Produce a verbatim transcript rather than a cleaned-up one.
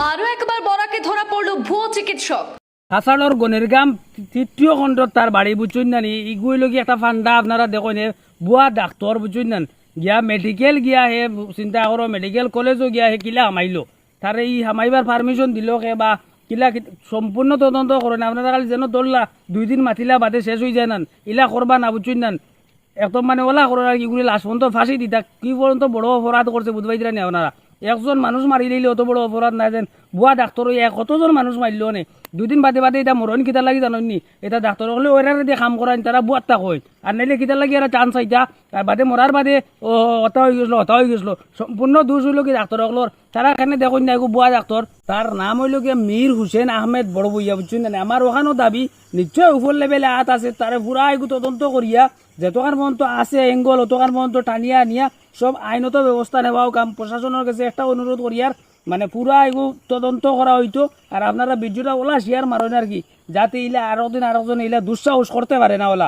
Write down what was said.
আরও একবার বরাকে ধরা পড়ল ভুয়ো চিকিৎসক। কাছাড়র গণেরগাম তৃতীয় খণ্ডত তার বাড়ি, বুঝছইন না নি? ইগু অইলো কি একটা ফান্ডা, আপনারা দেখইন, এ ভুয়া ডাক্তর, বুঝছইন না নি? গিয়া মেডিকেল গিয়া হে, চিন্তা করো, মেডিকেল কলেজও গিয়া হে কিলা হামাইলো, তারে ই হামাইবার পারমিশন দিল কে বা কিলা কি-, সম্পূর্ণ তদন্ত করইন। আপনারা খালি যেন ধরলা, দুই দিন মাতিলা বাদে শেষ অই যায় না, ইলা করবা না, বুঝছইন না নি? একদম মানে ওলা করইন আর কি, ইগুরে লাশ পর্যন্ত ফাঁসি দিতা, কি পর্যন্ত বড় অপরাধ করছে বুঝবাইতরা নি আপনারা। একজন মানুষ মারিলাইলে অত বড় অপরাধ না, যেন ভুয়া ডাক্তর অইয়া কতজন মানুষ মারলো নে। দুই দিন বাদে বাদে ইতা মরইন কিতার লাগি জানইন নি? ইতা ডাক্তর অকলে ওরারে দিয়া কাম করাইন, তারা ভুয়াত্তা কইন। আর নাইলে কিতার লাগি এরা চান্স চাইতা, আর বাদে মরার বাদে ও হতা অই গেছলো, হতা অই গেছলো। সম্পূর্ণ দোষ অইলো কি ডাক্তর অকলর? তারা কেনে দেখইন না, এগু ভুয়া ডাক্তর। তার নাম অইলো গিয়া মীর হুসেন আহমেদ বড়বইয়া, বুঝছইন না নি? আমার অখানও দাবি, নিশ্চয় উপর লেভেলে আত আছে, তারে পুরা এগু তদন্ত করিয়া যতখান পর্যন্ত আছে অ্যাঙ্গল, অতখান পর্যন্ত টানিয়া আনিয়া সব আইনত ব্যবস্থা নেওয়া অউক। আমি প্রশাসনর গেছে একটা অনুরোধ করিয়ার, মানে পুরা এগু তদন্ত করা অইতো। আর আপনারা ভিডিওটা ওলা শেয়ার মারইন আর কি, যাতে ইলা আরক দিন আরকজন ইলা দুঃসাহস করতে পারে না ওলা।